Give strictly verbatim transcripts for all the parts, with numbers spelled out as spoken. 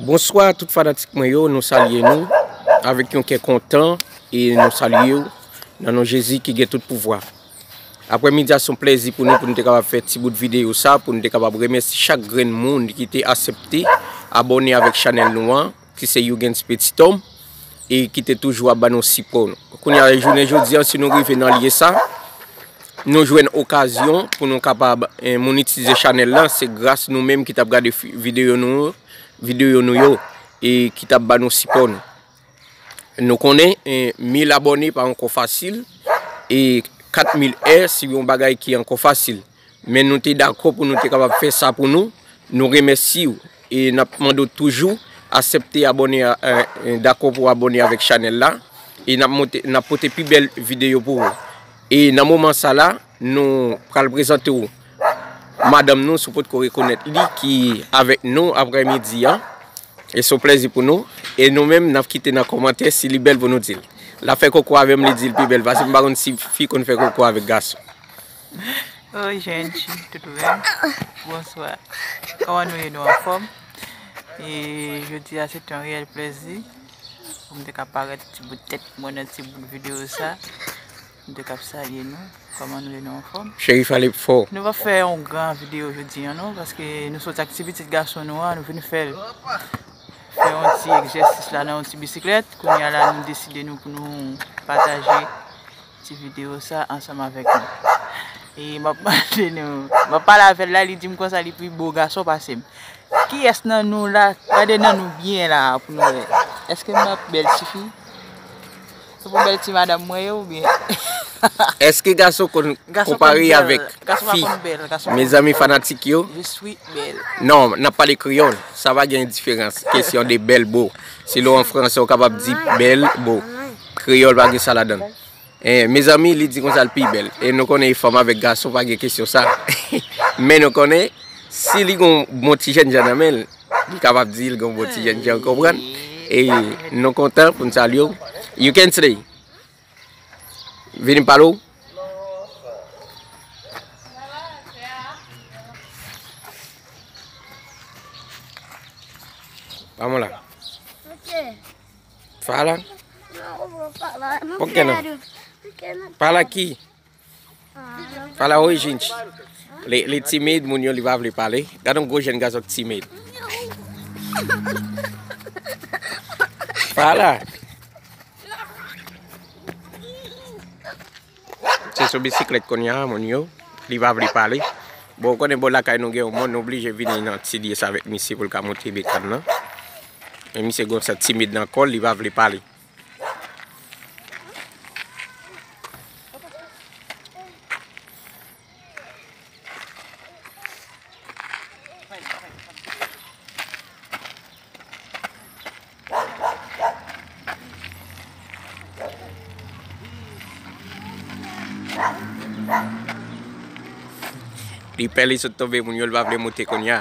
Bonswa tout fanatik mwen yo, nou salye nou avèk yon kè kontan e nou salye w nan non Jezi ki gen tout pouvwa. Aprèmidi a se yon plèzi pou nou, pou nou te kapab fè ti bout videyo sa, pou nou te kapab remèsye chak grenn moun ki te aksepte abòne avèk chanèl nou an, ki se Yougens Petit Homme, e ki te toujou ap ba nou sipò nou. Kounye a, jounen jodi a, si nou rive nan lye sa, nou jwenn okazyon pou nou kapab, eh, monetize chanèl la, se gras nou menm ki t ap gade fi-, videyo nou, videyo nou yo, e ki t ap ba nou sipò nou. Nou konnen, eh, mil abòne pa ankò fasil, e kat mil è se yon bagay ki ankò fasil. Men nou te dakò pou nou te kapab fè sa pou nou. Nou remèsye w e n ap mande w toujou aksepte abòne a, eh, eh, dakò pou abòne avèk chanèl la. E n ap monte, n ap pote pi bèl videyo pou ou. E nan moman sa la, nou pral prezante w madanm nou, si w potko rekonèt li, ki avèk nou aprèmidi a. E se yon plèzi pou nou. E nou menm, n ap kite nan kòmantè si li bèl pou nou di l. L ap fè koko avè m, li di l pi bèl pase m. M pa konn si fi konn fè koko avèk gason. Oi, gente, tudo bem? Bonswa. Kòman nou ye, nou anfòm? E jodi a, se te yon reyèl plèzi pou m te ka parèt ti bout tèt mwen nan ti bout videyo sa. M te ka ap salye nou. Kòman nou ye, nou anfòm? Cheri, pale fò. Nou pa fè yon gran videyo jodi a, non, paske nou soti ak ti pitit gason nou an, nou vin fè l. Fè yon ti egzèsis la nan yon ti bisiklèt. Kounye a la, nou deside nou pou nou pataje ti videyo sa ansanm avèk nou. E m ap mande nou, m ap pale avè l la, li di m konsa li pi bo gason pase m. Kiyès nan nou la, gade nan nou byen la pou nou wè. Èske m ap bèl tifi? Se pou bèl ti madanm mwen ye oubyen? Èske gason konn konpare avèk fi? Mezanmi fanatik yo. Je suis belle. Non, n ap pale kreyòl. Sa pa gen diferans. Kesyon de bèl bo. Si l an fransè, ou kapab di bèl bo. Kreyòl pa gen sa ladan l. Eh, mezanmi, li di konsa l pi bèl. E nou konnen e fanm avèk gason pa gen kesyon sa. Men nou konnen, si li gon bon ti jènjan nan men l, li kapab di l gon bon ti jènjan, ou konprann? E nou kontan pou n salye w. You can say. Vini pale w. Vamos lá. Fala. Não, eu vou falar. Não quero. Por que não? Fala aqui. Fala oi, gente. Li, li timid, moun yo, li pa vle pale. Gade yon gwo jèn gason ki timid. Fala. Se sou bisiklèt kounye a, moun yo. Li pa vle pale. Bon, ou konnen bò lakay nou gen yon mòn, nou oblije vini nan ti lye sa avèk misye pou l ka monte bekann nan. Men misye gon sa timid nan kò l, li pa vle pale. Li pè, li sot tonbe, moun yo, li pa vle monte kounye a.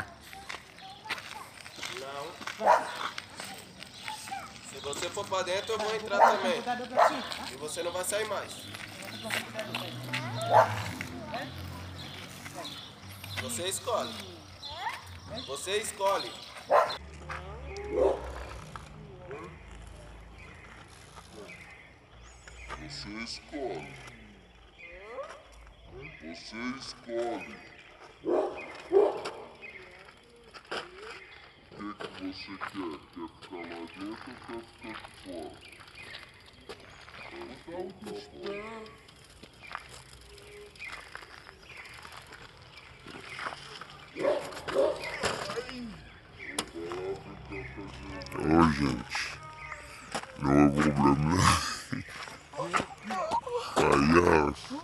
Se você for pra dentro, eu vou entrar também. E você não vai sair mais. Você escolhe. Você escolhe. Você escolhe. Você escolhe. O que que você quer? Quer ficar lá dentro ou quer ficar de fora? Então, tá bom. Ô, gente. Não é problema, não. Palhaço.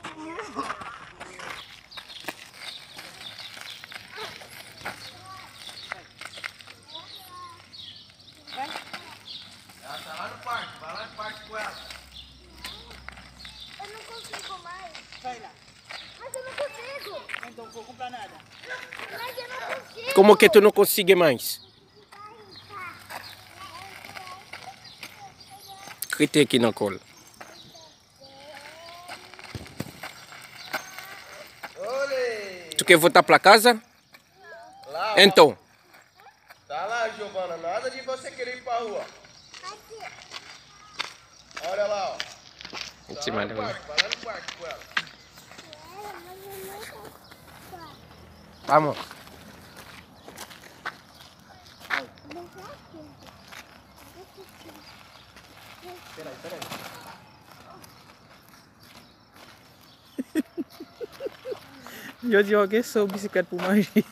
Ela tá lá no parque, vai lá no parque com ela. Eu não consigo mais. Vai lá. Mas eu não consigo. Então vou comprar nada. Mas eu não consigo. Como que tu não consegue mais? Krete ki nan kò l. Tu quer voltar pra casa? Então. Giovanna, nada de você querer ir pra rua. Olha lá, ó. Ti madanm. Vamos. Yo di, ok, so bisiklèt pou manje.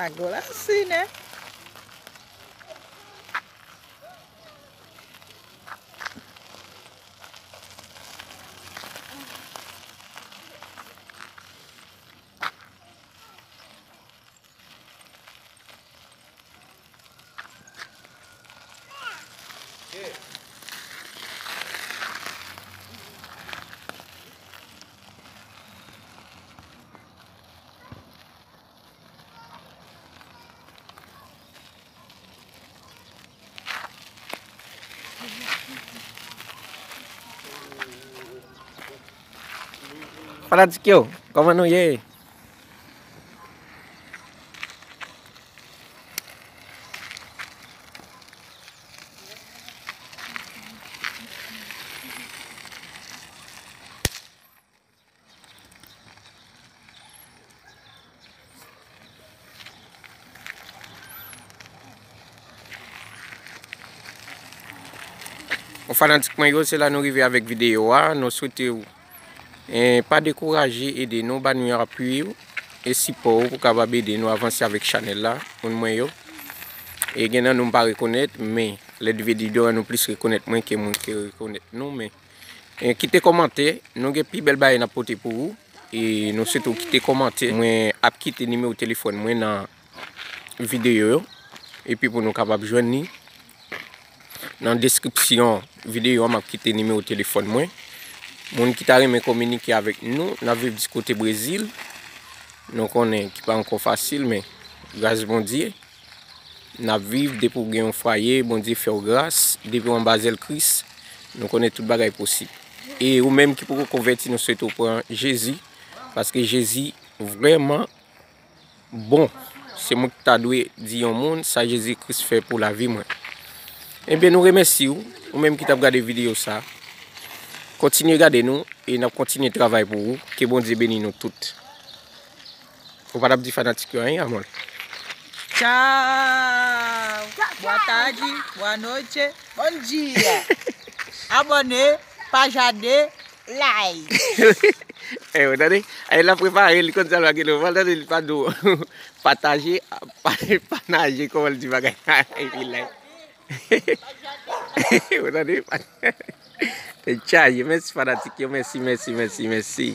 Agora sim, né? Fanatik yo, kòman nou ye? Bon, fanatik mwen yo, se la nou rive avèk videyo a. Nou swete w, eh, pa dekouraje, ede nou, ba nou yon apui w e sipò w pou kapab ede nou avanse avèk chanèl la, moun mwen yo. E gen nan nou m pa rekonèt, men lè videyo a nou plis rekonèt mwen ke mwen ke rekonèt nou, men E, kite kòmantè, nou gen pi bèl bagay n ap pote pou ou. E nou swete w kite kòmantè. Mwen ap kite nimewo telefòn mwen nan videyo yo. Epi pou nou kapab jwenn li nan deskripsyon videyo a, m ap kite nimewo telefòn mwen. Moun ki ta renmen kominike avèk nou, n ap viv di kote Brezil. Nou konnen ki pa ankò fasil, men gras Bondye. N ap viv, depi w gen yon fwaye, Bondye fè w gras, depi w anba zèl Kris, nou konnen tout bagay posib. E ou menm ki poko konvèti, nou swete w pran Jezi, paske Jezi vrèman bon. Se mwen ki ta dwe di yon moun sa Jezi Kris fè pou lavi mwen. Ebyen, nou remèsye w, ou menm ki t ap gade videyo sa. Kontinye gade nou, e n ap kontinye travay pou ou. Ke Bondye beni nou tout. Ou pa t ap di fanatik yo anyen, amor? Tchao. Boa tarde, boa noite, bom dia. Abòne, pajade, like. Eh, ou tande? Ay, l ap prepare, li konn sa l va gen, ou pa tande, li pa di w. Pataje, pa, pa naje, kòman l di bagay? Epi like. Ou tande? Te chaje. Mèsi fanatik yo, mèsi, mèsi, mèsi, mèsi.